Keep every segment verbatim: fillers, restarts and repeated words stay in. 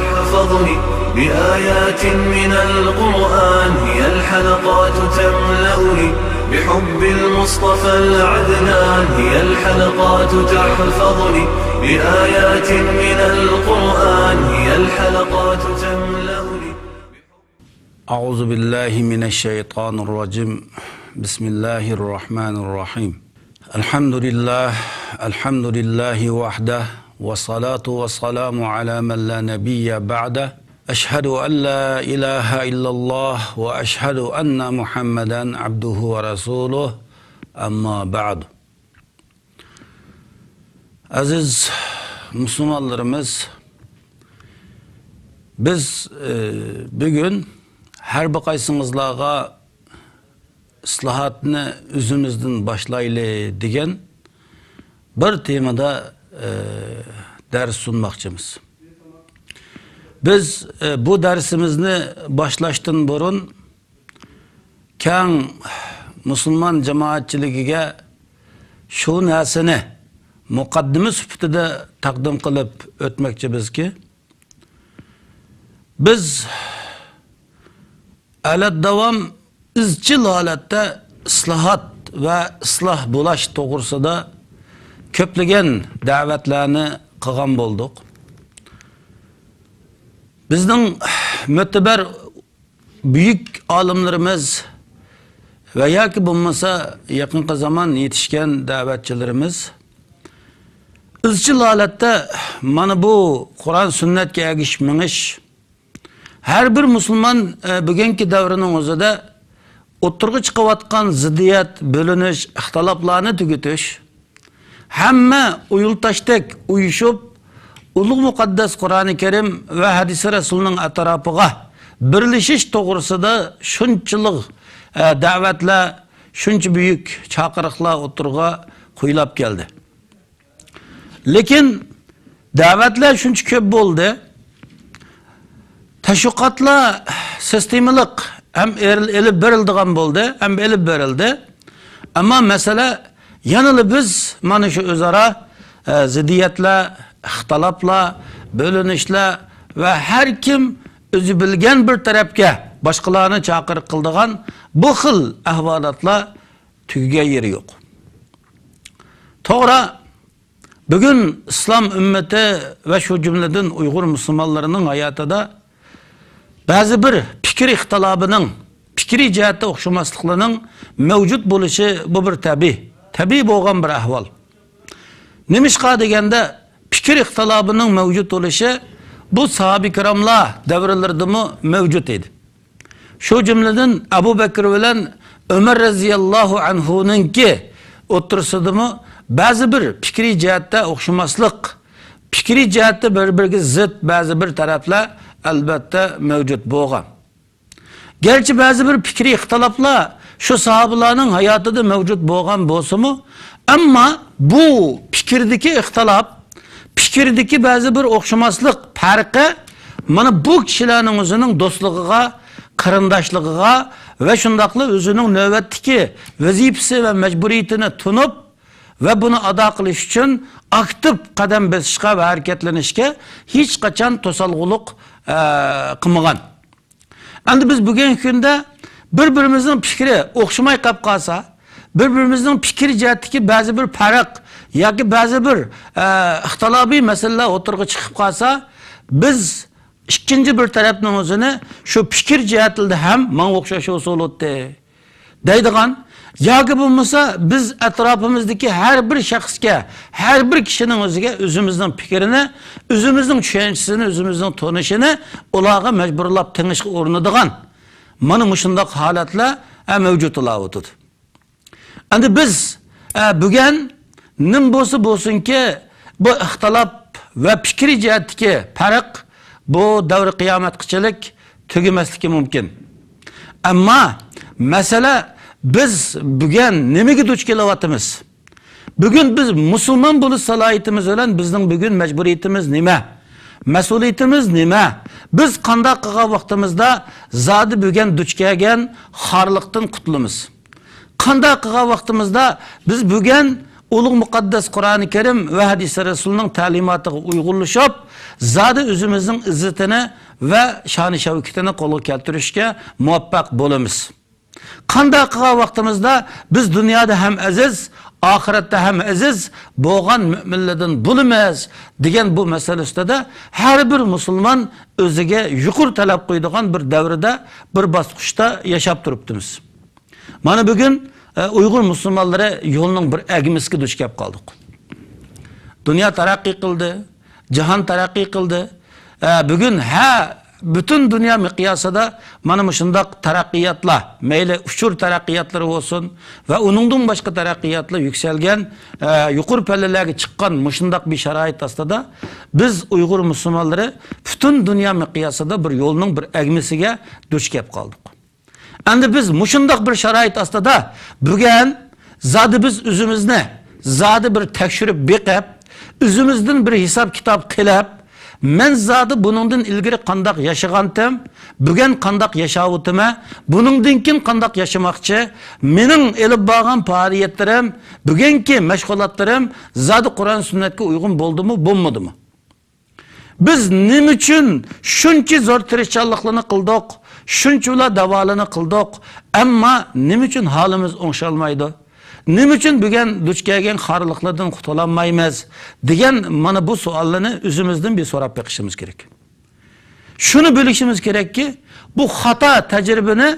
تحفظني بآيات من القرآن، هي الحلقات تملأني بحب المصطفى العدنان، هي الحلقات تحفظني بآيات من القرآن، هي الحلقات تملأني. أعوذ بالله من الشيطان الرجيم. بسم الله الرحمن الرحيم. الحمد لله، الحمد لله وحده، والصلاة والسلام على من لا نبي بعده. أشهد أن لا إله إلا الله وأشهد أن محمدا عبده ورسوله. أما بعد. ئەزىز مۇسۇلمانلىرىمىز، بىز، ئى، بۈگۈن ھەر بىر قايسىڭىزلارغا ئىسلاھاتنى ئۆزىمىزدىن باشلايلى دېگەن بىر تېمىدا، ئى، دەرس سۇنماقچىمىز. بىز، ئى، بۇ دەرسىمىزنى باشلاشتىن بۇرۇن، كەڭ مۇسۇلمان جامائەتچىلىكىگە شۇ نەرسىنى مۇقەددىمە سۈپىتىدە تەقدىم قىلىپ ئۆتمەكچىمىزكى، بىز ئەلەتداۋام ئىزچىل ھالەتتە ئىسلاھات ۋە ئىسلاھ بولاش توغرىسىدا كۆپلىگەن دەۋەتلەرنى قىلغان بولدۇق. بىزنىڭ مۆتىبەر بۈيۈك ئالىملىرىمىز ۋە ياكى بولمىسا يېقىنقى زامان يېتىشكەن دەۋەتچىلىرىمىز ئىزچىل ھالەتتە مانا بۇ قۇرئان سۈننەتكە ئەگىشىپ مېڭىش، ھەر بىر مۇسۇلمان، ئە، بۈگۈنكى دەۋرنىڭ ئۆزىدە ئوتتۇرىغا چىقىۋاتقان زىددىيەت، بۆلۈنۈش، ئىختىلاپلارنى تۈگىتىش، ھەممە ئۇيۇلتاشتەك ئۇيۇشۇپ، ئۇلۇغ مۇقەددەس قۇرئانى كەرىم ۋە ھەدىسى رەسۇلنىڭ ئەتراپىغا بىرلىشىش توغرىسىدا شۇنچىلىق، ئە، دەۋەتلەر، شۇنچە بۈيۈك چاقىرىقلار ئوتتۇرىغا قويۇلاپ كەلدى. لېكىن دەۋەتلەر شۇنچە كۆپ بولدى، تەشۋىقاتلار سىستېمىلىق ھەم ئېرىل-، ئېلىپ بېرىلىدىغان بولدى ھەم ئېلىپ بېرىلدى. ئەمما مەسىلە يەنىلا بىز مانا شۇ ئۆزئارا، ئە، زىددىيەتلەر، ئىختىلاپلار، بۆلۈنۈشلەر ۋە ھەر كىم ئۆزى بىلگەن بىر تەرەپكە باشقىلارنى چاقىرىق قىلىدىغان بۇ خىل ئەھۋالاتلار تۈگىگەن يېرى يوق. توغرا، بۈگۈن ئىسلام ئۈممىتى ۋە شۇ جۈملىدىن ئۇيغۇر مۇسۇلمانلىرىنىڭ ھاياتىدا بەزى بىر پىكىر ئىختىلاپىنىڭ پىكرىي جەھەتتە ئوخشىماسلىقلىرىنىڭ مەۋجۇت بولۇشى، بۇ بىر تەبىئىي، تەبىئىي بولغان بىر ئەھۋال. نېمىشقا دېگەندە، پىكىر ئىختىلاپىنىڭ مەۋجۇت بولۇشى بۇ ساھابە كىراملار دەۋرلىرىدىمۇ مەۋجۇت ئىدى. شۇ جۈملىدىن ئەبۇ بەكرى بىلەن ئۆمەر رەزىياللاھۇ ئەنھۇنىڭكى ئوتتۇرىسىدىمۇ بەزى بىر پىكرىي جەھەتتە ئوخشىماسلىق، پىكرىي جەھەتتە بىر-بىرىگە زىت بەزى بىر تەرەپلەر ئەلۋەتتە مەۋجۇت بولغان. گەرچە بەزى بىر پىكرىي ئىختىلاپلار شۇ ساھابىلارنىڭ ھاياتىدا مەۋجۇت بولغان بولسىمۇ، ئەمما بۇ پىكىردىكى ئىختىلاپ، پىكىردىكى بەزى بىر ئوخشىماسلىق پەرقى مانا بۇ كىشىلەرنىڭ ئۆزىنىڭ دوستلۇقىغا، قېرىنداشلىقىغا ۋە شۇنداقلا ئۆزىنىڭ نۆۋەتتىكى ۋەزىپىسى ۋە مەجبۇرىيىتىنى تونۇپ ۋە بۇنى ئادا قىلىش ئۈچۈن ئاكتىپ قەدەم بېسىشقا ۋە ھەرىكەتلىنىشكە ھېچقاچان توسالغۇلۇق، ئە، قىلمىغان. ئەمدى بىز بۈگۈنكى كۈندە بىر-بىرىمىزنىڭ پىكرى ئوخشىماي قاپ قالسا، بىر-بىرىمىزنىڭ پىكىر جەھەتتىكى بەزى بىر پەرق ياكى بەزى بىر، ئە، ئىختىلاپىي مەسىلىلەر ئوتتۇرىغا چىقىپ قالسا، بىز ئىككىنچى بىر تەرەپنىڭ ئۆزىنى شۇ پىكىر جەھەتتە ھەم ماڭا ئوخشاش بولسا بولاتتى دەيدىغان ياكى بولمىسا بىز ئەتراپىمىزدىكى ھەر بىر شەخسكە، ھەر بىر كىشىنىڭ ئۆزىگە ئۆزىمىزنىڭ پىكرىنى، ئۆزىمىزنىڭ چۈشەنچىسىنى، ئۆزىمىزنىڭ تونۇشىنى ئۇلارغا مەجبۇرلاپ تېڭىشقا ئۇرۇنىدىغان مانا مۇشۇنداق ھالەتلەر، ئە، مەۋجۇت بولۇۋاتىدۇ. ئەمدى بىز، ئە، بۈگۈن نېمە بولسا بولسۇنكى، بۇ ئىختىلاپ ۋە پىكرىي جەھەتتىكى پەرق بۇ دەۋر قىيامەتكىچىلىك تۈگىمەسلىكى مۇمكىن. ئەمما مەسىلە، بىز بۈگۈن نېمىگە دۇچ كېلىۋاتىمىز؟ بۈگۈن بىز مۇسۇلمان بولۇش سالاھىيىتىمىز بىلەن بىزنىڭ بۈگۈن مەجبۇرىيىتىمىز نېمە؟ مەسئۇلىيىتىمىز نېمە؟ بىز قانداق قىلغان ۋاقتىمىزدا زادى بۈگۈن دۇچ كەلگەن خارلىقتىن قۇتۇلىمىز؟ قانداق قىلغان ۋاقتىمىزدا بىز بۈگۈن ئۇلۇغ مۇقەددەس قۇرئانى كەرىم ۋە ھەدىسى رەسۇلنىڭ تەلىماتىغا ئۇيغۇنلىشىپ، زادى ئۆزىمىزنىڭ ئىززىتىنى ۋە شانى شەۋكىتىنى قولغا كەلتۈرۈشكە مۇۋەپپەق بولىمىز. قانداق قىلغان ۋاقتىمىزدا بىز دۇنيادا ھەم ئەزىز، ئاخىرەتتە ھەم ئەزىز بولغان مۆمىنلەردىن بولىمىز دېگەن بۇ مەسىلە ئۈستىدە ھەر بىر مۇسۇلمان ئۆزىگە يۇقىرى تەلەپ قويىدىغان بىر دەۋردە، بىر باسقۇچتا ياشاپ تۇرۇپتىمىز. مانا بۈگۈن، ئە، ئۇيغۇر مۇسۇلمانلىرى يولنىڭ بىر ئەگمىسىگە دۇچ كەپ قالدۇق. دۇنيا تەرەققىي قىلدى، جاھان تەرەققىي قىلدى. ئە، بۈگۈن ھە، پۈتۈن دۇنيا مىقياسىدا مانا مۇشۇنداق تەرەققىياتلار، مەيلى ئۇچۇر تەرەققىياتلىرى بولسۇن ۋە ئۇنىڭدىن باشقا تەرەققىياتلار يۈكسەلگەن، ئە، يۇقىرى پەللىلەرگە چىققان مۇشۇنداق بىر شارائىت ئاستىدا بىز ئۇيغۇر مۇسۇلمانلىرى پۈتۈن دۇنيا مىقياسىدا بىر يولنىڭ بىر ئەگمىسىگە دۇچ كەپ قالدۇق. ئەمدى بىز مۇشۇنداق بىر شارائىت ئاستىدا بۈگۈن زادى بىز ئۆزىمىزنى زادى بىر تەكشۈرۈپ بېقىپ، ئۆزىمىزدىن بىر ھېساب-كىتاب قىلىپ، مەن زادى بۇنىڭدىن ئىلگىرى قانداق ياشىغانتىم، بۈگۈن قانداق ياشاۋاتىمەن، بۇنىڭدىن كېيىن قانداق ياشىماقچى، مېنىڭ ئېلىپ بارغان پائالىيەتلىرىم، بۈگۈنكى مەشغۇلاتلىرىم زادى قۇرئان سۈننەتكە ئۇيغۇن بولدىمۇ، بولمىدىمۇ؟ بىز نېمە ئۈچۈن شۇنچە زور تىرىشچانلىقلارنى قىلدۇق، شۇنچىۋالا داۋالارنى قىلدۇق، ئەمما نېمە ئۈچۈن ھالىمىز ئوڭشالمايدۇ؟ نېمە ئۈچۈن بۈگۈن دۇچ كەلگەن خارلىقلاردىن قۇتۇلالمايمىز؟ دېگەن مانا بۇ سوئاللارنى ئۆزىمىزدىن بىر سوراپ بېقىشىمىز كېرەك. شۇنى بىلىشىمىز كېرەككى، بۇ خاتا تەجرىبىنى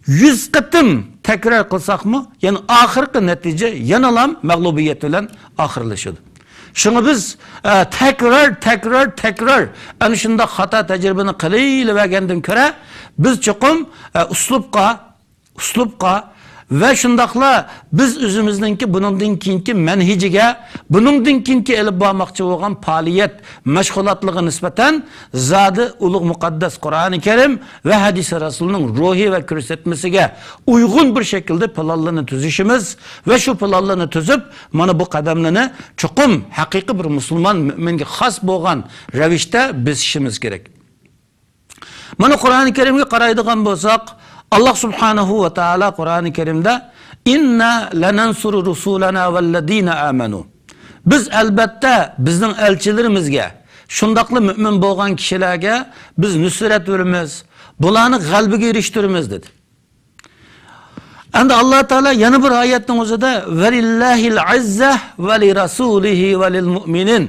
يۈز قېتىم تەكرار قىلساقمۇ، يەنى ئاخىرقى نەتىجە يەنىلا مەغلۇبىيەت بىلەن ئاخىرلىشىدۇ. شۇڭا بىز، ئە، تەكرار، تەكرار، تەكرار ئەنە شۇنداق خاتا تەجرىبىنى قىلىۋەرگەندىن كۆرە، بىز چوقۇم، ئە، ئۇسلۇبقا، ئۇسلۇبقا ۋە شۇنداقلا بىز ئۆزىمىزنىڭكى بۇنىڭدىن كېيىنكى مەنھىجىگە، بۇنىڭدىن كېيىنكى ئېلىپ بارماقچى بولغان پائالىيەت، مەشغۇلاتلىرىغا نىسبەتەن زادى ئۇلۇغ مۇقەددەس قۇرئانى كەرىم ۋە ھەدىسى رەسۇلنىڭ روھى ۋە كۆرسەتمىسىگە ئۇيغۇن بىر شەكىلدە پىلانلارنى تۈزۈشىمىز ۋە شۇ پىلانلارنى تۈزۈپ، مانا بۇ قەدەملەرنى چوقۇم ھەقىقىي بىر مۇسۇلمان مۆمىنگە خاس بولغان رەۋىشتە بېسىشىمىز كېرەك. مانا قۇرئانى كەرىمگە قارايدىغان بولساق، ئاللا سۇبھانەھۇ ۋە تائالا قۇرئانى كەرىمدە، «ئىننا لەنەنسۇرۇ رۇسۇلەنا ۋەللەزىنە ئامەنۇ.» بىز ئەلبەتتە بىزنىڭ ئەلچىلىرىمىزگە، شۇنداقلا مۆمىن بولغان كىشىلەرگە بىز نۇسرەت بېرىمىز، بۇلارنى غەلىبىگە ئېرىشتۈرىمىز، دېدى. ئەمدى ئاللا تائالا يەنە بىر ئايەتنىڭ ئۆزىدە، «ۋەلىللاھىل ئىززە ۋەلىرەسۇلىھى ۋەلىلمۇئمىنىن.»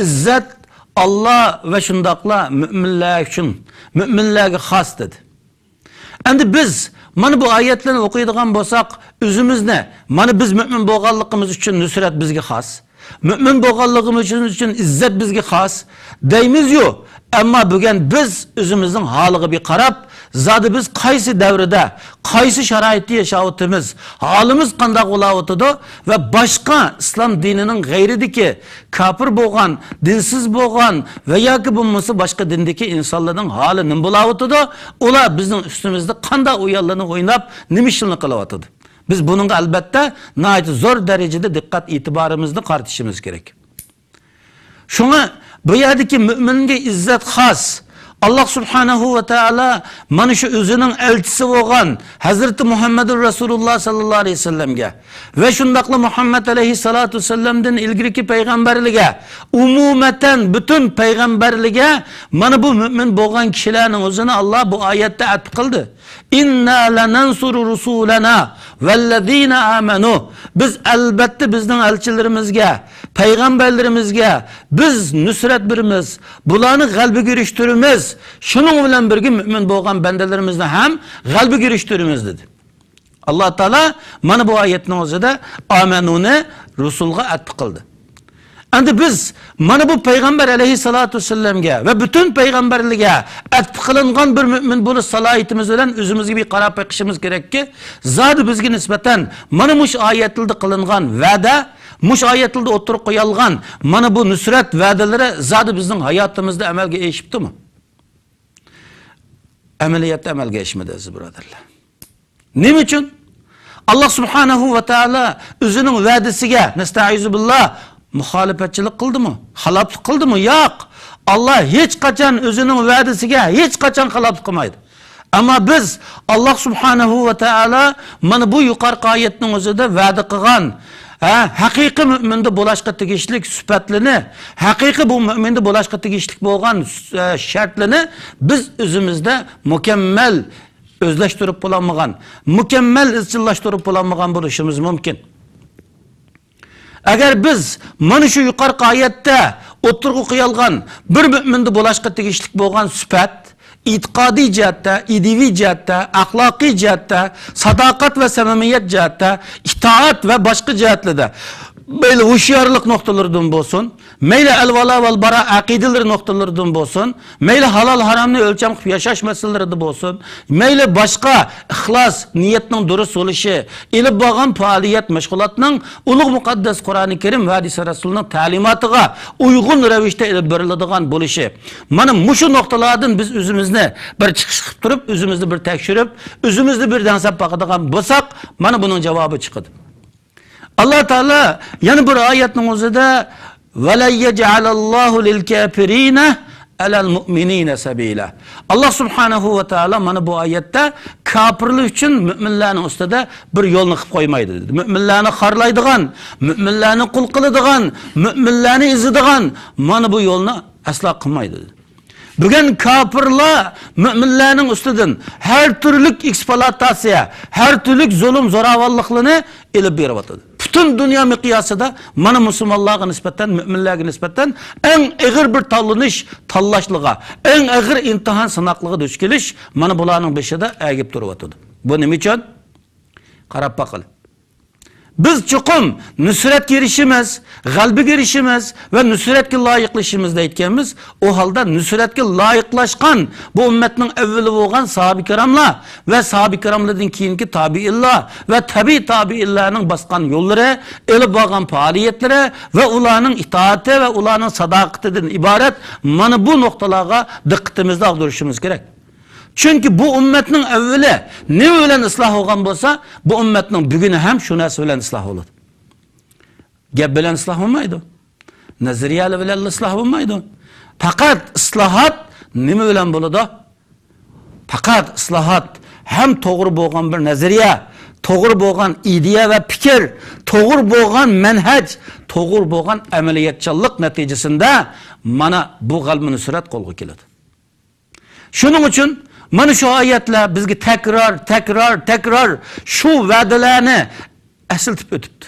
ئىززەت ئاللا ۋە شۇنداقلا مۆمىنلەر ئۈچۈن، مۆمىنلەرگە خاس، دېدى. ئەمدى بىز مانا بۇ ئايەتلەرنى ئوقۇيدىغان بولساق، ئۆزىمىزنى، مانا بىز مۆمىن بولغانلىقىمىز ئۈچۈن نۇسرەت بىزگە خاس، مۆمىن بولغانلىقىمىز ئۈچۈن، ئۈچۈن ئىززەت بىزگە خاس دەيمىزيۇ. ئەمما بۈگۈن بىز ئۆزىمىزنىڭ ھالىغا بىر قاراپ، زادى بىز قايسى دەۋردە، قايسى شارائىتتا ياشاۋاتىمىز، ھالىمىز قانداق بولاۋاتىدۇ ۋە باشقا ئىسلام دىنىنىڭ غەيرىدىكى كاپىر بولغان، دىنسىز بولغان ۋە ياكى بولمىسا باشقا دىندىكى ئىنسانلارنىڭ ھالى نېمە بولاۋاتىدۇ؟ ئۇلار بىزنىڭ ئۈستىمىزدە قانداق ئويۇنلارنى ئويناپ، نېمە ئىشلارنى قىلىۋاتىدۇ؟ بىز بۇنىڭغا ئەلبەتتە ناھايىتى زور دەرىجىدە دىققەت ئېتىبارىمىزنى قارىتىشىمىز كېرەك. شۇڭا بۇ يەردىكى مۆمىنگە ئىززەت خاس. ئاللا سۇبھانەھۇ ۋە تائالا مانا شۇ ئۆزىنىڭ ئەلچىسى بولغان ھەزرىتى مۇھەممەدۇر رەسۇلۇللا ساللاللاھۇ ئەلەيھى ۋەسەللەمگە ۋە شۇنداقلا مۇھەممەد ئەلەيھىسسالاتۇ ۋەسسالامدىن ئىلگىرىكى پەيغەمبەرلىگە، ئومۇمەن پۈتۈن پەيغەمبەرلىگە مانا بۇ مۆمىن بولغان كىشىلەرنىڭ ئۆزىنى ئاللا بۇ ئايەتتە ئەتپ قىلدى. «ئىننا لەنەنسۇرۇ رۇسۇلەنا ۋەللەزىنە ئامەنۇ.» بىز ئەلبەتتە بىزنىڭ ئەلچىلىرىمىزگە، پەيغەمبەرلىرىمىزگە بىز نۇسرەت بېرىمىز، بۇلارنى غەلىبىگە ئېرىشتۈرىمىز. شۇنىڭ بىلەن بىرگە مۆمىن بولغان بەندىلىرىمىزنى ھەم غەلىبىگە ئېرىشتۈرىمىز، دېدى. ئاللا تائالا مانا بۇ ئايەتنىڭ ئۆزىدە ئامەنۇنى رۇسۇلغا ئەتپ قىلدى. ئەمدى بىز مانا بۇ پەيغەمبەر ئەلەيھىسسالاتۇ ۋەسسالامگە ۋە پۈتۈن پەيغەمبەرلەرگە ئەتپ قىلىنغان بىر مۆمىن بولۇش سالاھىيىتىمىز بىلەن ئۆزىمىزگە بىر قاراپ بېقىشىمىز كېرەككى، زادى بىزگە نىسبەتەن مانا مۇشۇ ئايەتلەردە قىلىنغان ۋەدە، مۇشۇ ئايەتلەردە ئوتتۇرىغا قويۇلغان مانا بۇ نۇسرەت ۋەدىلىرى زادى بىزنىڭ ھاياتىمىزدا ئەمەلگە ئېشىپتىمۇ؟ ئەمەلىيەتتە ئەمەلگە ئېشىپمىدى، ئەزىز بۇرادەرلەر. نېمە ئۈچۈن؟ ئاللا سۇبھانەھۇ ۋە تائالا ئۆزىنىڭ ۋەدىسىگە، نەستەئىزۇ بىللا، مۇخالىپەتچىلىك قىلدىمۇ؟ خىلاپلىق قىلدىمۇ؟ ياق. ئاللا ھېچقاچان ئۆزىنىڭ ۋەدىسىگە ھېچقاچان خىلاپلىق قىلمايدۇ. ئەمما بىز ئاللا سۇبھانەھۇ ۋە تائالا مانا بۇ يۇقىرىقى ئايەتنىڭ ئۆزىدە ۋەدە قىلغان، ھە، ھەقىقىي مۆمىندە بولاشقا تېگىشلىك سۈپەتلىرىنى، ھەقىقىي بۇ مۆمىندە بولاشقا تېگىشلىك بولغان، ئە، شەرتلىرىنى بىز ئۆزىمىزدە مۇكەممەل ئۆزلەشتۈرۈپ بولالمىغان، مۇكەممەل ئىزچىللاشتۇرۇپ بولالمىغان بولۇشىمىز مۇمكىن. ئەگەر بىز مانا شۇ يۇقىرىقى ئايەتتە ئوتتۇرىغا قويۇلغان بىر مۆمىندە بولاشقا تېگىشلىك بولغان سۈپەت، ئېتىقادىي جەھەتتە، ئىدىيىۋى جەھەتتە، ئەخلاقىي جەھەتتە، ساداقەت ۋە سەمىمىيەت جەھەتتە، ئىتائەت ۋە باشقا جەھەتلىرىدە، مەيلى ھوشيارلىق نۇقتىلىرىدىن بولسۇن، مەيلى ئەلۋالا ۋەلبارا ئەقىدىلىرى نۇقتىلىرىدىن بولسۇن، مەيلى ھالال ھارامنى ئۆلچەم قىلىپ ياشاش مەسىلىلىرىدە بولسۇن، مەيلى باشقا ئىخلاس، نىيەتنىڭ دۇرۇس بولۇشى، ئېلىپ بارغان پائالىيەت، مەشغۇلاتنىڭ ئۇلۇغ مۇقەددەس قۇرئانى كەرىم ۋە ھەدىسى رەسۇلنىڭ تەلىماتىغا ئۇيغۇن رەۋىشتە ئېلىپ بېرىلىدىغان بولۇشى. مانا مۇشۇ نۇقتىلاردىن بىز ئۆزىمىزنى بىر چىقىش قىلىپ تۇرۇپ، ئۆزىمىزنى بىر تەكشۈرۈپ، ئۆزىمىزنى بىر دەڭسەپ باقىدىغان بولساق، مانا بۇنىڭ جاۋابى چىقىدۇ. ئاللا تائالا يەنە بىر ئايەتنىڭ ئۆزىدە، «ۋەلەن يەجئەلەللاھۇ لىلكافىرىنە ئەلەل مۇئمىنىنە سەبىلە.» ئاللا سۇبھانەھۇ ۋە تائالا مانا بۇ ئايەتتە كاپىرلار ئۈچۈن مۆمىنلەرنىڭ ئۈستىدە بىر يولنى قىلىپ قويمايدۇ، دېدى. مۆمىنلەرنى خارلايدىغان، مۆمىنلەرنى قۇل قىلىدىغان، مۆمىنلەرنى ئېزىدىغان مانا بۇ يولنى ئەسلا قىلمايدۇ، دېدى. بۈگۈن كاپىرلار مۆمىنلەرنىڭ ئۈستىدىن ھەر تۈرلۈك ئېكسپلۇئاتاتسىيە، ھەر تۈرلۈك زۇلۇم، زوراۋانلىقلىرىنى ئېلىپ بېرىۋاتىدۇ. پۈتۈن دۇنيا مىقياسىدا مانا مۇسۇلمانلارغا نىسبەتەن، مۆمىنلەرگە نىسبەتەن ئەڭ ئېغىر بىر تاللىنىش، تاللاشلىققا، ئەڭ ئېغىر ئىمتىھان، سىناقلىققا دۇچ كېلىش مانا بۇلارنىڭ بېشىدا ئەگىپ تۇرۇۋاتىدۇ. بۇ نېمە ئۈچۈن؟ قاراپ باقىلى. بىز چوقۇم نۇسرەتكە ئېرىشىمىز، غەلىبىگە ئېرىشىمىز ۋە نۇسرەتكە لايىقلىشىمىز دەيدىكەنمىز. ئۇ ھالدا نۇسرەتكە لايىقلاشقان بۇ ئۈممەتنىڭ ئەۋۋىلى بولغان ساھابە كىراملار ۋە ساھابە كىراملاردىن كېيىنكى تابىئىنلار ۋە تەبىئىي تابىئىنلارنىڭ باسقان يوللىرى، ئېلىپ بارغان پائالىيەتلىرى ۋە ئۇلارنىڭ ئىتائىتى ۋە ئۇلارنىڭ ساداقىتىدىن ئىبارەت مانا بۇ نۇقتىلارغا دىققىتىمىزنى ئاغدۇرۇشىمىز كېرەك. چۈنكى بۇ ئۈممەتنىڭ ئەۋۋىلى نېمە بىلەن ئىسلاھ بولغان بولسا، بۇ ئۈممەتنىڭ بۈگۈنى ھەم شۇ نەرسە بىلەن ئىسلاھ بولىدۇ. گەپ بىلەن ئىسلاھ بولمايدۇ. نەزەرىيەلەر بىلەن ئىسلاھ بولمايدۇ. پەقەت ئىسلاھات نېمە بىلەن بولىدۇ؟ پەقەت ئىسلاھات ھەم توغرا بولغان بىر نەزەرىيە، توغرا بولغان ئىدىيە ۋە پىكىر، توغرا بولغان مەنھەج، توغرا بولغان ئەمەلىيەتچانلىق نەتىجىسىندە مانا بۇ غەلىبە نۇسرەت قولغا كېلىدۇ. شۇنىڭ ئۈچۈن مانا شۇ ئايەتلەر بىزگە تەكرار، تەكرار، تەكرار شۇ ۋەدىلەرنى ئەسلىتىپ ئۆتۈپتۇ.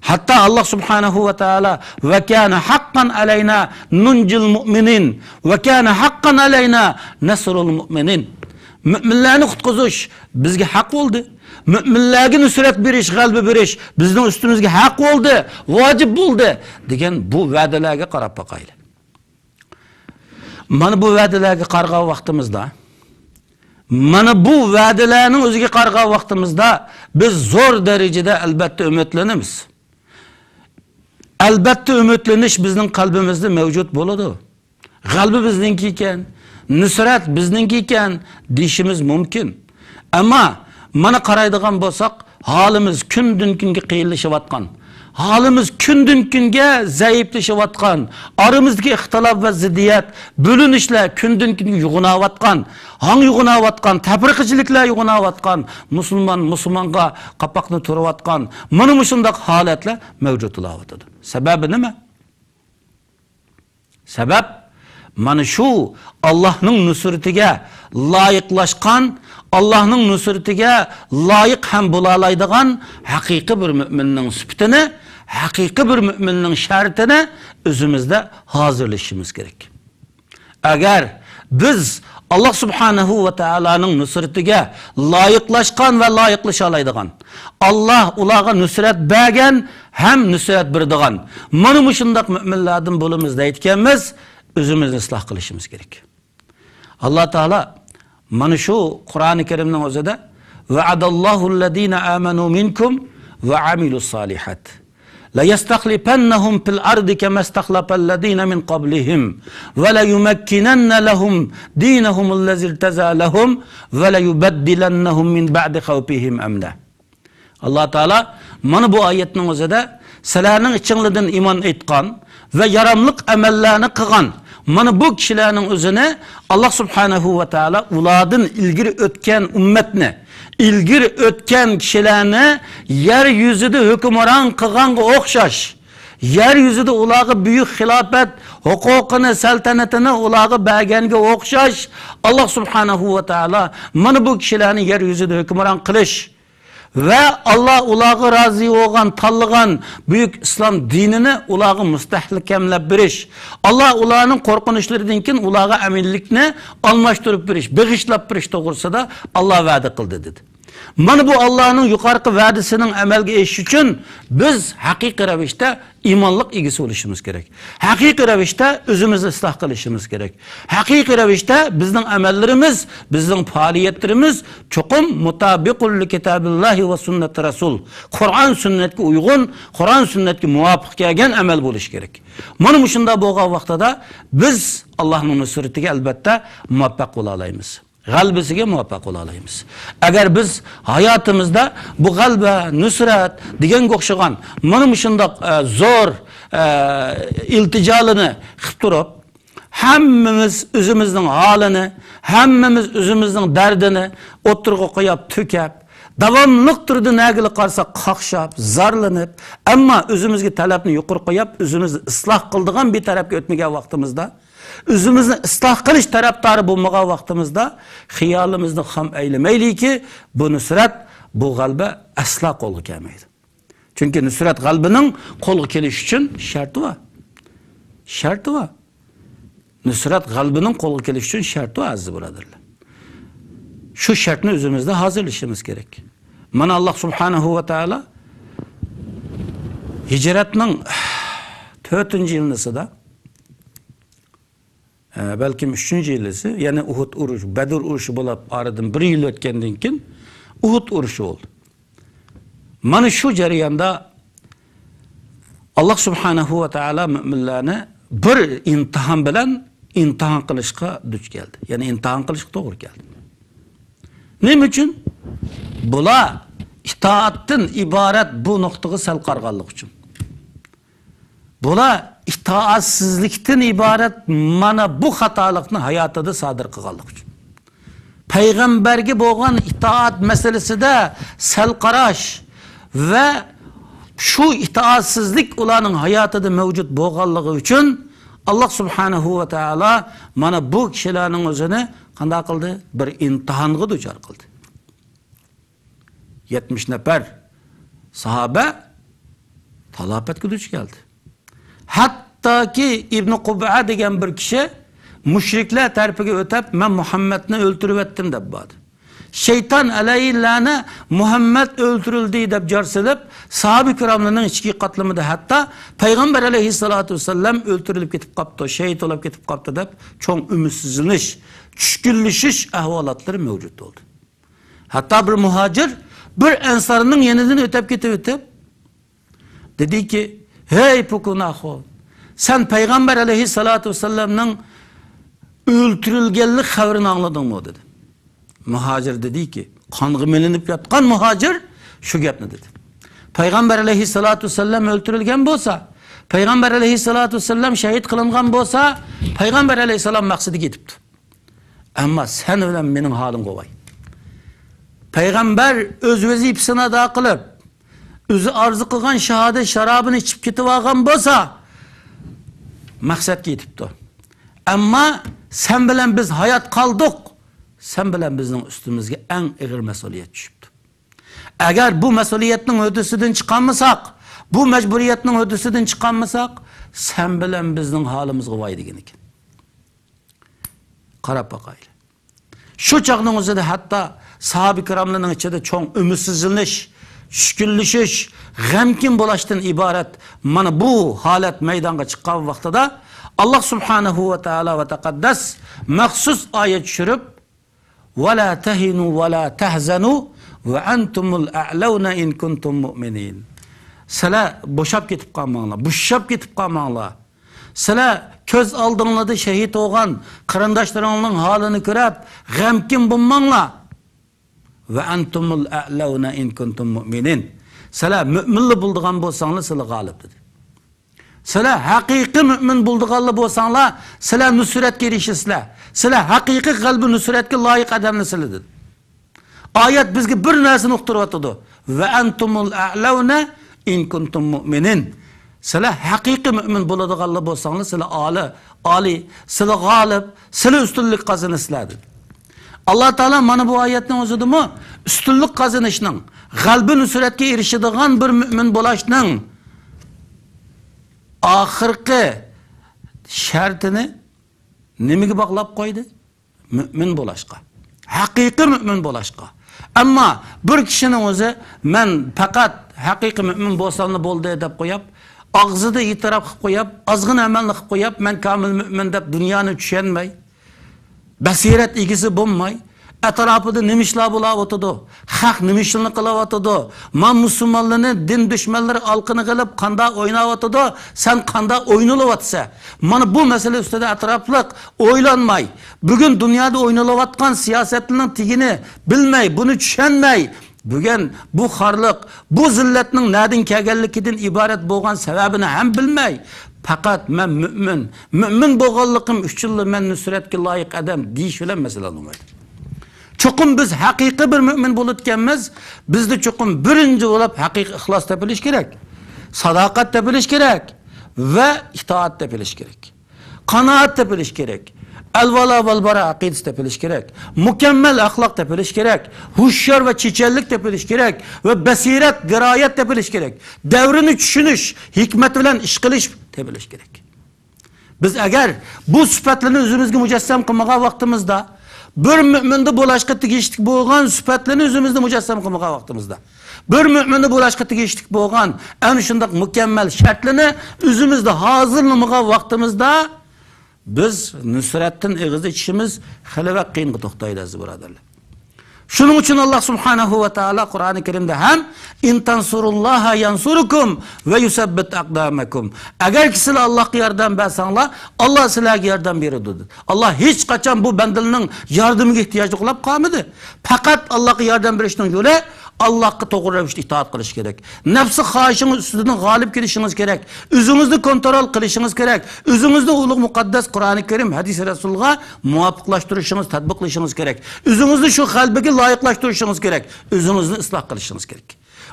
ھەتتا ئاللا سۇبھانەھۇ ۋە تائالا، «ۋە كانە ھەققەن ئەلەينا نۇنجىل مۇئمىنىن، ۋە كانە ھەققەن ئەلەينا نەسرۇل مۇئمىنىن.» مۆمىنلەرنى قۇتقۇزۇش بىزگە ھەق بولدى. مۆمىنلەرگە نۇسرەت بېرىش، غەلىبە بېرىش بىزنىڭ ئۈستىمىزگە ھەق بولدى، ۋاجىپ بولدى دېگەن بۇ ۋەدىلەرگە قاراپ باقايلى. مانا بۇ ۋەدىلەرگە قارىغان ۋاقتىمىزدا، مانا بۇ ۋەدىلەرنىڭ ئۆزىگە قارىغان ۋاقتىمىزدا بىز زور دەرىجىدە ئەلبەتتە ئۈمىدلىنىمىز. ئەلبەتتە ئۈمىدلىنىش بىزنىڭ قەلبىمىزدە مەۋجۇت بولىدۇ. غەلىبە بىزنىڭكى ئىكەن، نۇسرەت بىزنىڭكى ئىكەن دېيىشىمىز مۇمكىن. ئەمما مانا قارايدىغان بولساق، ھالىمىز كۈندىن-كۈنگە قىيىنلىشىۋاتقان، ھالىمىز كۈندىن-كۈنگە زەئىپلىشىۋاتقان، ئارىمىزدىكى ئىختىلاپ ۋە زىددىيەت، بۆلۈنۈشلەر كۈندىن-كۈنگە يوغىناۋاتقان، ھاڭ يوغىناۋاتقان، تەپرىقىچىلىكلەر يوغىناۋاتقان، مۇسۇلمان مۇسۇلمانغا قاپاقنى تۈرۈۋاتقان، مانا مۇشۇنداق ھالەتلەر مەۋجۇت بولاۋاتىدۇ. سەۋەبى نېمە؟ سەۋەب، مانا شۇ ئاللاھنىڭ نۇسرىتىگە لايىقلاشقان، ئاللاھنىڭ نۇسرىتىگە لايىق ھەم بولالايدىغان ھەقىقىي بىر مۆمىننىڭ سۈپىتىنى، ھەقىقىي بىر مۆمىننىڭ شەرتىنى ئۆزىمىزدە ھازىرلىشىمىز كېرەك. ئەگەر بىز ئاللاھ سۇبھانەھۇ ۋە تائالانىڭ نۇسرىتىگە لايىقلاشقان ۋە لايىقلىشالايدىغان، ئاللاھ ئۇلارغا نۇسرەت بەرگەن ھەم نۇسرەت بېرىدىغان مانا مۇشۇنداق مۆمىنلەردىن بولىمىز دەيدىكەنمىز، ئۆزىمىزنى ئىسلاھ قىلىشىمىز كېرەك. ئاللاھ تائالا مانا شۇ قۇرئانى كەرىمنىڭ ئۆزىدە، «ۋەئەدەللاھۇللەزىنە ئامەنۇ مىنكۇم ۋە ئەمىلۇسسالىھات لەيەستەخلىفەننەھۇم فىل ئەردى كەمەستەخلەفەللەزىنە مىن قەبلىھىم ۋە لەيۇمەككىنەننە لەھۇم دىنەھۇمۇللەزىرتەزا لەھۇم ۋە لەيۇبەددىلەننەھۇم مىن بەئدى خەۋفىھىم ئەمنە.» ئاللاھ تائالا مانا بۇ ئايەتنىڭ ئۆزىدە سىلەرنىڭ ئىچىڭلاردىن ئىمان ئېيتقان ۋە ياراملىق ئەمەللەرنى قىلغان مانا بۇ كىشىلەرنىڭ ئۆزىنى ئاللاھ سۇبھانەھۇ ۋە تائالا ئۇلاردىن ئىلگىرى ئۆتكەن ئۈممەتنى، ئىلگىرى ئۆتكەن كىشىلەرنى يەر يۈزىدە ھۆكۈمران قىلغانغا ئوخشاش، يەر يۈزىدە ئۇلارغا بۈيۈك خىلاپەت ھوقۇقىنى، سەلتەنىتىنى ئۇلارغا بەرگەنگە ئوخشاش، ئاللا سۇبھانەھۇ ۋە تائالا مانا بۇ كىشىلەرنى يەر يۈزىدە ھۆكۈمران قىلىش ۋە ئاللا ئۇلارغا رازى بولغان، تاللىغان بۈيۈك ئىسلام دىنىنى ئۇلارغا مۇستەھكەملەپ بېرىش، ئاللا ئۇلارنىڭ قورقۇنچلىرىدىن كېيىن ئۇلارغا ئەمىنلىكنى ئالماشتۇرۇپ بېرىش، بېغىشلاپ بېرىش توغرىسىدا ئاللا ۋەدە قىلدى، دېدى. مانا بۇ ئاللانىڭ يۇقىرىقى ۋەدىسىنىڭ ئەمەلگە ئېشىشى ئۈچۈن بىز ھەقىقىي رەۋىشتە ئىمانلىق ئىگىسى بولۇشىمىز كېرەك. ھەقىقىي رەۋىشتە ئۆزىمىزنى ئىسلاھ قىلىشىمىز كېرەك. ھەقىقىي رەۋىشتە بىزنىڭ ئەمەللىرىمىز، بىزنىڭ پائالىيەتلىرىمىز چوقۇم مۇتابىقۇل لىكىتابىللاھى ۋە سۈننەتى رەسۇل، قۇرئان سۈننەتكە ئۇيغۇن، قۇرئان سۈننەتكە مۇۋاپىق كەلگەن ئەمەل بولۇشى كېرەك. مانا مۇشۇنداق بولغان ۋاقتىدا بىز ئاللانىڭ نۇسرىتىگە ئەلبەتتە مۇۋەپپەق بولالايمىز. غەلىبىسىگە مۇۋەپپەق بولالايمىز. ئەگەر بىز ھاياتىمىزدا بۇ غەلىبە، نۇسرەت دېگەنگە ئوخشىغان مانا مۇشۇنداق، ئە، زور، ئە، ئىلتىجالىنى قىلىپ تۇرۇپ، ھەممىمىز ئۆزىمىزنىڭ ھالىنى، ھەممىمىز ئۆزىمىزنىڭ دەردىنى ئوتتۇرىغا قويۇپ، تۆكۈپ، داۋاملىق تۈردە نەگىلا قارىساق قاقشاپ، زارلىنىپ، ئەمما ئۆزىمىزگە تەلەپنى يۇقىرى قويۇپ، ئۆزىمىزنى ئىسلاھ قىلىدىغان بىر تەرەپكە ئۆتمىگەن ۋاقتىمىزدا، ئۆزىمىزنى ئىسلاھ قىلىش تەرەپدارى بولمىغان ۋاقتىمىزدا، خىيالىمىزنى خام ئەيلىمەيلىكى، بۇ نۇسرەت، بۇ غەلىبە ئەسلا قولغا كەلمەيدۇ. چۈنكى نۇسرەت غەلىبىنىڭ قولغا كېلىشى ئۈچۈن شەرتى بار. شەرتى بار. نۇسرەت غەلىبىنىڭ قولغا كېلىشى ئۈچۈن شەرتى بار، ئەزىز بۇرادەرلەر. شۇ شەرتنى ئۆزىمىزدە ھازىرلىشىمىز كېرەك. مانا، ئاللا سۇبھانەھۇ ۋە تائالا ھىجرەتنىڭ تۆتىنچى يىلىسىدا، ئە، بەلكىم ئۈچىنچى يىلىسى، يەنى ئۇھۇد ئۇرۇشى، بەدر ئۇرۇشى بولۇپ، ئارىدىن بىر يىل ئۆتكەندىن كېيىن، ئۇھۇد ئۇرۇشى بولدى. مانا شۇ جەرياندا ئاللا سۇبھانەھۇ ۋە تائالا مۆمىنلەرنى بىر ئىمتىھان بىلەن ئىمتىھان قىلىشقا دۇچ كەلدى. يەنى ئىمتىھان قىلىشقا توغرا كەلدى. نېمە ئۈچۈن؟ بۇلار ئىتائەتتىن ئىبارەت بۇ نۇقتىغا سەل قارىغانلىقى ئۈچۈن. بۇلار ئىتائەتسىزلىكتىن ئىبارەت مانا بۇ خاتالىقنى ھاياتىدا سادىر قىلغانلىقى ئۈچۈن. پەيغەمبەرگە بولغان ئىتائەت مەسىلىسىدە سەل قاراش ۋە شۇ ئىتائەتسىزلىك ئۇلارنىڭ ھاياتىدا مەۋجۇت بولغانلىقى ئۈچۈن، ئاللا سۇبھانەھۇ ۋە تائالا مانا بۇ كىشىلەرنىڭ ئۆزىنى قانداق قىلدى؟ بىر ئىمتىھانغا دۇچار قىلدى. يەتمىش نەپەر ساھابە تالاپەتكە دۇچ كەلدى. ھەتتاكى ئىبنى قۇبئە دېگەن بىر كىشى مۇشرىكلار تەرىپىگە ئۆتۈپ، «مەن مۇھەممەدنى ئۆلتۈرۈۋەتتىم» دەپ باردى. شەيتان ئەلەيھىللانە «مۇھەممەد ئۆلتۈرۈلدى» دەپ جار سېلىپ، ساھابە كىراملارنىڭ ئىچكى قاتلىمىدا ھەتتا «پەيغەمبەر ئەلەيھىسسالاتۇ ۋەسسالام ئۆلتۈرۈلۈپ كېتىپ قاپتۇ، شېھىت بولۇپ كېتىپ قاپتۇ» دەپ چوڭ ئۈمىدسىزلىنىش، چۈشكۈنلىشىش ئەھۋالاتلىرى مەۋجۇت بولدى. ھەتتا بىر مۇھاجىر بىر ئەنسارنىڭ يېنىدىن ئۆتۈپ كېتىۋېتىپ، دېدىكى، «ھەي پوكۇناخو، سەن پەيغەمبەر ئەلەيھىسسالاتۇ ۋەسسالامنىڭ ئۆلتۈرۈلگەنلىك خەۋىرىنى ئاڭلىدىڭمۇ؟» دېدى. مۇھاجىر دېدىكى، قانغا مىلىنىپ ياتقان مۇھاجىر شۇ گەپنى دېدى. پەيغەمبەر ئەلەيھىسسالاتۇ ۋەسسالام ئۆلتۈرۈلگەن بولسا، پەيغەمبەر ئەلەيھىسسالاتۇ ۋەسسالام شەھىد قىلىنغان بولسا، پەيغەمبەر ئەلەيھىسسالام مەقسىتىگە يېتىپتۇ. ئەمما سەن بىلەن مېنىڭ ھالىمغا ۋاي. پەيغەمبەر ئۆز ۋەزىپىسىنى ئادا قىلىپ، ئۆزى ئارزۇ قىلغان شاھادەت شارابىنى ئىچىپ كېتىۋالغان بولسا، مەقسەتكە يېتىپتۇ. ئەمما سەن بىلەن بىز ھايات قالدۇق. سەن بىلەن بىزنىڭ ئۈستىمىزگە ئەڭ ئېغىر مەسئۇلىيەت چۈشۈپتۇ. ئەگەر بۇ مەسئۇلىيەتنىڭ ھۆددىسىدىن چىقالمىساق، بۇ مەجبۇرىيەتنىڭ ھۆددىسىدىن چىقالمىساق، سەن بىلەن بىزنىڭ ھالىمىزغا ۋاي دېگەن ئىكەن. قاراپ باقايلى. شۇ چاغنىڭ ئۆزىدە ھەتتا ساھابە كىراملارنىڭ ئىچىدە چوڭ ئۈمىدسىزلىنىش، چۈشكۈنلىشىش، غەمكىن بولۇشتىن ئىبارەت مانا بۇ ھالەت مەيدانغا چىققان ۋاقتىدا، ئاللا سۇبھانەھۇ ۋە تائالا ۋە تەقەددەس مەخسۇس ئايەت چۈشۈرۈپ، «ولا تهنوا ولا تحزنوا وأنتم الأعلون إن كنتم مؤمنين.» سىلەر بوشاپ كېتىپ قالماڭلار، بوشاپ كېتىپ قالماڭلار. سىلەر كۆز ئالدىڭلاردا شېھىت بولغان قېرىنداشلىرىڭلارنىڭ ھالىنى كۆرۈپ، غەمكىن بولماڭلار. «وأنتم الأعلون إن كنتم مؤمنين.» سىلەر مۆمىنلا بولىدىغان بولساڭلار، سىلەر غالىب، دېدى. سىلەر ھەقىقىي مۆمىن بولىدىغانلا بولساڭلار، سىلەر نۇسرەتكە ئېرىشىسىلەر. سىلەر ھەقىقىي غەلىبە، نۇسرەتكە لايىق ئادەملەرسىلەر، دېدى. ئايەت بىزگە بىر نەرسىنى ئۇقتۇرۇۋاتىدۇ. «ۋە ئەنتۇمۇل ئەئلەۋنە ئىن كۇنتۇم مۇئمىنىن.» سىلەر ھەقىقىي مۆمىن بولىدىغانلار بولساڭلار، سىلەر ئالىي، ئالىي، سىلەر غالىب، سىلەر ئۈستۈنلۈك قازىنىسىلەر، دېدى. ئاللا تائالا مانا بۇ ئايەتنىڭ ئۆزىدىمۇ ئۈستۈنلۈك قازىنىشنىڭ، غەلىبە نۇسرەتكە ئېرىشىدىغان بىر مۆمىن بولۇشنىڭ ئاخىرقى شەرتىنى نېمىگە باغلاپ قويدى؟ مۆمىن بولۇشقا. ھەقىقىي مۆمىن بولۇشقا. ئەمما بىر كىشىنىڭ ئۆزى، «مەن پەقەت ھەقىقىي مۆمىن بولساملا بولدى» دەپ قويۇپ، ئاغزىدا ئېتىراپ قىلىپ قويۇپ، ئازغىنە ئەمەلنى قىلىپ قويۇپ، «مەن كامىل مۆمىن» دەپ دۇنيانى چۈشەنمەي، بەسىرەت ئىگىسى بولماي، ئەتراپىدا نېمە ئىشلار بولاۋاتىدۇ، خەق نېمە ئىشلارنى قىلىۋاتىدۇ، ما مۇسۇلمانلارنى دىن دۈشمەنلىرى ئالىقىنى قىلىپ قانداق ئويناۋاتىدۇ، سەن قانداق ئوينىلىۋاتىسەن؟ مانا بۇ مەسىلە ئۈستىدە ئەتراپلىق ئويلانماي، بۈگۈن دۇنيادا ئوينىلىۋاتقان سىياسەتنىڭ تېگىنى بىلمەي، بۇنى چۈشەنمەي، بۈگۈن بۇ خارلىق، بۇ زىللەتنىڭ نەدىن كەلگەنلىكىدىن ئىبارەت بولغان سەۋەبىنى ھەم بىلمەي، پەقەت «مەن مۆمىن، مۆمىن بولغانلىقىم ئۈچۈنلا مەن نۇسرەتكە لايىق ئادەم» دېيىش بىلەن مەسىلە ھەل بولمايدۇ. چوقۇم بىز ھەقىقىي بىر مۆمىن بولىدىكەنمىز، بىزدە چوقۇم بىرىنچى بولۇپ ھەقىقىي ئىخلاس تېپىلىشى كېرەك، ساداقەت تېپىلىشى كېرەك ۋە ئىتائەت تېپىلىشى كېرەك. قانائەت تېپىلىش كېرەك. ئەلۋالا ۋەلبەرا ئەقىدىسى تېپىلىش كېرەك. مۇكەممەل ئەخلاق تېپىلىش كېرەك. ھوشيار ۋە چېچەنلىك تېپىلىش كېرەك. ۋە بەسىرەت، دىرايەت تېپىلىش كېرەك. دەۋرنى چۈشىنىش، ھېكمەت بىلەن ئىش قىلىش تېپىلىش كېرەك. بىز ئەگەر بۇ سۈپەتلەرنى ئۆزىمىزگە مۇجەسسەم قىلمىغان ۋاقتىمىزدا، بىر مۆمىندە بولۇشقا تېگىشلىك بولغان سۈپەتلەرنى ئۆزىمىزدە مۇجەسسەم قىلمىغان ۋاقتىمىزدا، بىر مۆمىندە بولۇشقا تېگىشلىك بولغان ئەنە شۇنداق مۇكەممەل شەرتلىرىنى ئۆزىمىزدە ھازىرلىمىغان ۋاقتىمىزدا، بىز نۇسرەتتىن ئېغىز ئېچىشىمىز خېلى بەك قىيىنغا توختايدۇ، ئەزىز بۇرادەرلەر. شۇنىڭ ئۈچۈن ئاللا سۇبھانەھۇ ۋە تائالا قۇرئانى كەرىمدە ھەم «ئىن تەنسۇرۇللاھا يەنسۇركۇم ۋە يۇسەببىت ئەقدامەكۇم.» ئەگەركى سىلەر ئاللاھقا ياردەم بەرسەڭلار، ئاللا سىلەرگە ياردەم بېرىدۇ، دېدى. ئاللا ھېچقاچان بۇ بەندىلىرىنىڭ ياردىمىگە ئېھتىياجلىق بولۇپ قالمىدى. پەقەت ئاللاغا ياردەم بېرىشنىڭ يولى، ئاللاغا توغرا رەۋىشتە ئىتائەت قىلىش كېرەك. نەپسى خاھىشىڭىز ئۈستىدىن غالىب كېلىشىڭىز كېرەك. ئۆزىڭىزنى كونترول قىلىشىڭىز كېرەك. ئۆزىڭىزنى ئۇلۇغ مۇقەددەس قۇرئانى كەرىم، ھەدىسى رەسۇلغا مۇۋاپىقلاشتۇرۇشىڭىز، تەتبىقلىشىڭىز كېرەك. ئۆزىڭىزنى شۇ غەلىبىگە لايىقلاشتۇرۇشىڭىز كېرەك. ئۆزىڭىزنى ئىسلاھ قىلىشىڭىز كېرەك.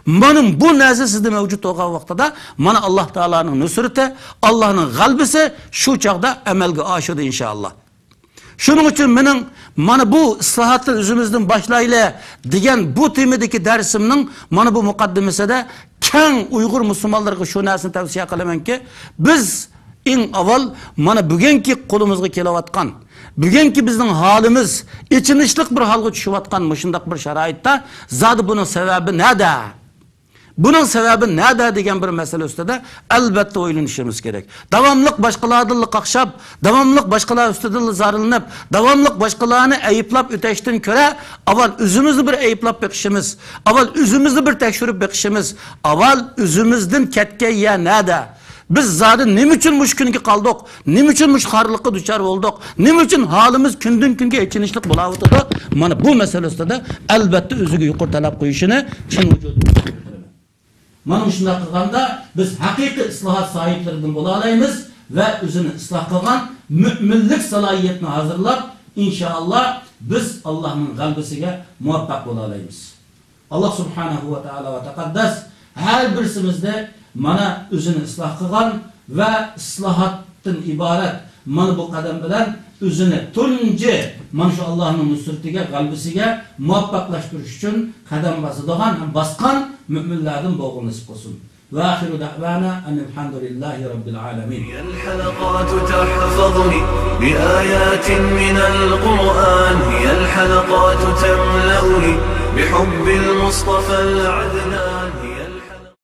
مانا بۇ نەرسە سىزدە مەۋجۇت بولغان ۋاقتىدا، مانا ئاللا تائالانىڭ نۇسرىتى، ئاللانىڭ غەلىبىسى شۇ چاغدا ئەمەلگە ئاشىدۇ، ئىنشائاللا. شۇنىڭ ئۈچۈن مېنىڭ مانا بۇ ئىسلاھاتنى ئۆزىمىزدىن باشلايلى دېگەن بۇ تېمىدىكى دەرسىمنىڭ مانا بۇ مۇقەددىمىسىدە كەڭ ئۇيغۇر مۇسۇلمانلىرىغا شۇ نەرسىنى تەۋسىيە قىلىمەنكى، بىز ئەڭ ئاۋۋال مانا بۈگۈنكى قولىمىزغا كېلىۋاتقان، بۈگۈنكى بىزنىڭ ھالىمىز، ئېچىنىشلىق بىر ھالغا چۈشۈۋاتقان مۇشۇنداق بىر شارائىتتا زادى بۇنىڭ سەۋەبى نەدە؟ بۇنىڭ سەۋەبى نەدە دېگەن بىر مەسىلە ئۈستىدە ئەلۋەتتە ئويلىنىشىمىز كېرەك. داۋاملىق باشقىلاردىنلا قاقشاپ، داۋاملىق باشقىلار ئۈستىدىنلا زارلىنىپ، داۋاملىق باشقىلارنى ئەيىبلەپ ئۆتەشتىن كۆرە، ئاۋۋال ئۆزىمىزنى بىر ئەيىبلەپ بېقىشىمىز، ئاۋۋال ئۆزىمىزنى بىر تەكشۈرۈپ بېقىشىمىز، ئاۋۋال ئۆزىمىزدىن كەتكەن يەر نەدە؟ بىز زادى نېمە ئۈچۈن مۇشۇ كۈنگە قالدۇق؟ نېمە ئۈچۈن مۇشۇ خارلىققا دۇچار بولدۇق؟ نېمە ئۈچۈن ھالىمىز كۈندىن-كۈنگە ئېچىنىشلىق بولاۋاتىدۇ؟ مانا بۇ مەسىلە ئۈستىدە ئەلۋەتتە ئۆزىگە يۇقىرى تەلەپ قويۇشىنى چىن ۋۇجۇدىمدىن بىلدۈرىمەن. مانا مۇشۇنداق قىلغاندا بىز ھەقىقىي ئىسلاھات ساھىبلىرىدىن بولالايمىز ۋە ئۆزىنى ئىسلاھ قىلغان مۆمىنلىك سالاھىيەتنى ھازىرلاپ، ئىنشائاللا بىز ئاللانىڭ غەلىبىسىگە مۇۋەپپەق بولالايمىز. ئاللا سۇبھانەھۇ ۋە تائالا ۋە تەقەددەس ھەر بىرسىمىزنى مانا ئۆزىنى ئىسلاھ قىلغان ۋە ئىسلاھاتتىن ئىبارەت مانا بۇ قەدەم بىلەن ئۆزىنى تۇنجى مانا شۇ ئاللانىڭ نۇسرىتىگە، غەلىبىسىگە مۇۋەپپەقلەشتۈرۈش ئۈچۈن قەدەم باسىدىغان ھەم باسقان مۆمىنلەردىن بولغىلى نېسىپ قىلسۇن. وآخر دعوانا أن الحمد لله رب العالمين. هي الحلقات تحفظني بآيات من القرآن، هي الحلقات تملأني بحب المصطفى العدنان.